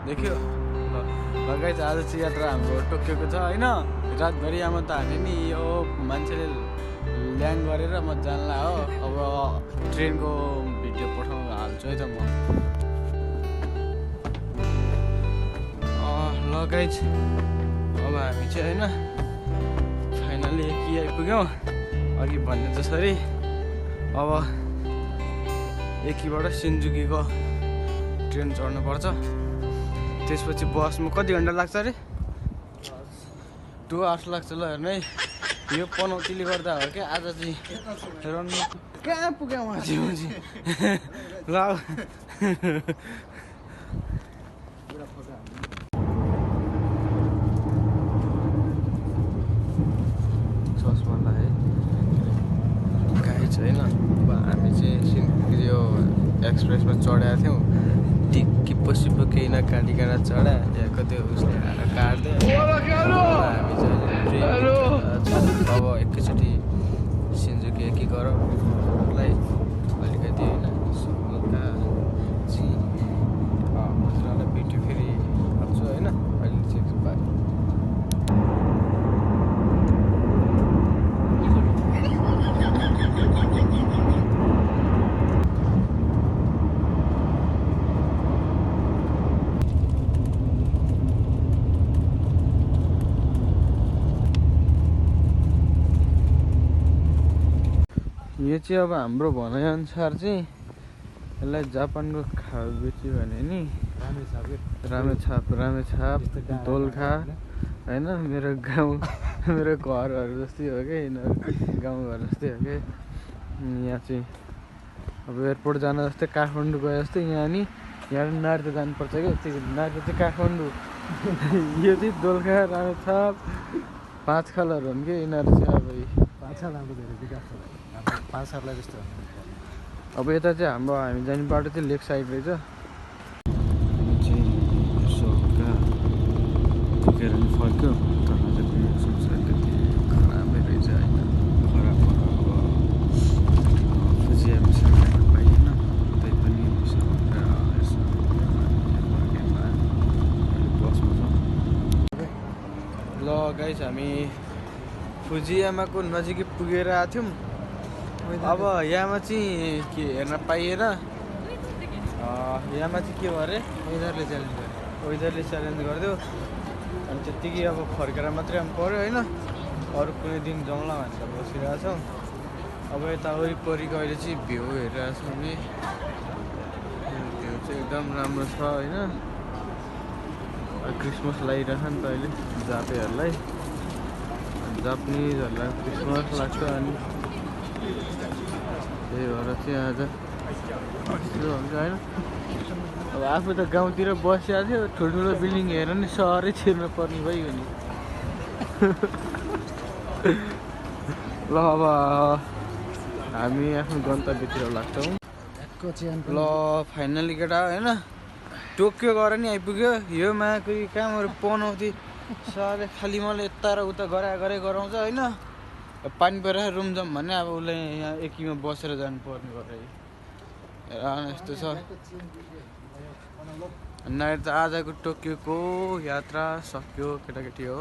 देख्यो ल गाइस आज चाहिँ यात्रा हाम्रो टोकियोको छ होइन रातभरि आमा त हाने नि यो मान्छेले ल्यान्ड गरेर म जानला हो अब ट्रेनको भिडियो पठाउनु हाल्छु है त म ल गाइस अब हामी चाहिँ होइन फाइनली एकी आइपुग्यौँ अघि भन्ने जसरी अब एकीबाट सिन्जुकीको ट्रेन चढ्नुपर्छ त्यसपछि बसमा कति घन्टा लाग्छ अरे 2 आवर्स लाग्छ ल हेर्नु है यो पनौतीले गर्दा हो क्या आज चाहिँ रन्नु कहाँ पुग्यौँ मान्छे ल चस्मा लगाए गाई छैन अब हामी चाहिँ यो एक्सप्रेसमा चढेका थियौँ टिक्की पसिपो केही नकाटिकन चढा यहाँको त्यो उसले आएर काट्दै हामी चाहिँ अब एकैचोटि सिन्जुकी के गरौँ अलिकति होइन हल्का मजालाई भिडियो फेरि हाल्छु होइन अहिले चाहिँ यो चाहिँ अब हाम्रो भनाइअनुसार चाहिँ यसलाई जापानको खाल बेच्यो भने नि रामेछाप दोलखा होइन मेरो घरहरू जस्तै हो क्या यिनीहरू गाउँघर जस्तै हो क्या यहाँ चाहिँ अब एयरपोर्ट जान जस्तै काठमाडौँ गए जस्तै यहाँ नार्को जानुपर्छ क्या त्यो नार्को चाहिँ काठमाडौँ यो चाहिँ दोलखा रामेछाप 5 खालहरू हुन् कि यिनीहरू चाहिँ अब 5 खाल हाम्रो धेरै विकास छ 5 खाललाई जस्तो अब यता चाहिँ हाम्रो हामी जाने बाटो चाहिँ लेक साइड रहेछ पुगेर नि फर्क्यो तर चाहिँ संसार त्यति खराबै रहेछ होइन खराब फुजियामीसँग जान पाइएन तैपनि बसमा छ ल गाइस हामी फुजियामाको नजिकै पुगेर आएको थियौँ अब यहाँमा चाहिँ के हेर्न पाइएन यहाँमा चाहिँ के भयो अरे वेदरले च्यालेन्ज गरिदियो अनि त्यत्तिकै अब फर्केर मात्रै आउनु पऱ्यो होइन अरू कुनै दिन जाउँला भनेर बसिरहेको छौँ अब यता वरिपरिको अहिले चाहिँ भ्यू हेरिरहेको छौँ नि भ्यू चाहिँ एकदम राम्रो छ होइन क्रिसमस लागिरहेछ नि त अहिले जापेहरूलाई जापानिजहरूलाई क्रिसमस लाग्छ अनि त्यही भएर चाहिँ आज त्यो हुन्छ होइन अब आफू त गाउँतिर बसिरहेको थियो ठुल्ठुलो बिल्डिङ हेरेर नि सहरै छिर्नु पर्ने भइयो नि ल अब हामी आफ्नो गन्तव्यतिर लाग्छौँ ल फाइनली केटा होइन टोकियो गएर नि आइपुग्यो यो माको कामहरू पनाउँथे साह्रै खालि मैले यता र उता गराउँछ होइन पानी परेर रुम जाऊँ भने अब उसले यहाँ एकीमा बसेर जानुपर्ने गरेर यस्तो छ नाइट त आजको टोकियोको यात्रा सक्यो केटाकेटी हो